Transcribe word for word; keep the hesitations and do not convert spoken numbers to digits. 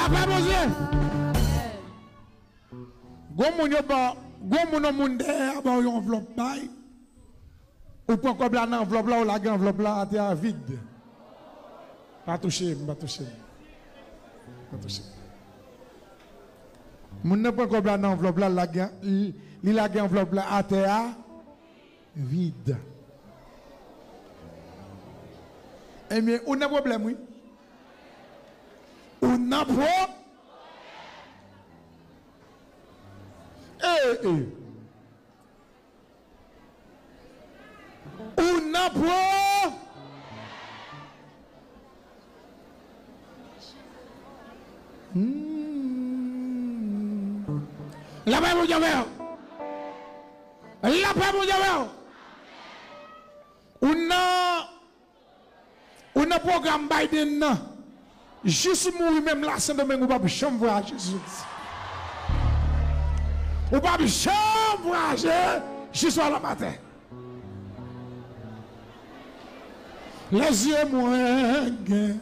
Apa Bondye. Gon moun yo ba, gon moun, yon moun dèyè a ba w yon anvlòp bay. Ou pran kòb la nan anvlòp la, ou lage anvlòp la atè a vid. Pa touche m, pa touche m. Pa touche m. Moun nan pran kòb la nan anvlòp la, lage, li, li lage anvlòp la atè a vid. Ebyen, ou nan pwoblèm, wi. Ou nan pwo-, eh, eh. Ou nan pwo-, hmm. Lapè Bondye avè w. Lapè Bondye avè w. Ou nan Ou nan pwogram Biden nan. Jis ou mouri menm la Sendomeng, ou p ap janm vwayaje Jezi. Ou p ap janm vwayaje jis w al anba tè. Lèzye mwen gen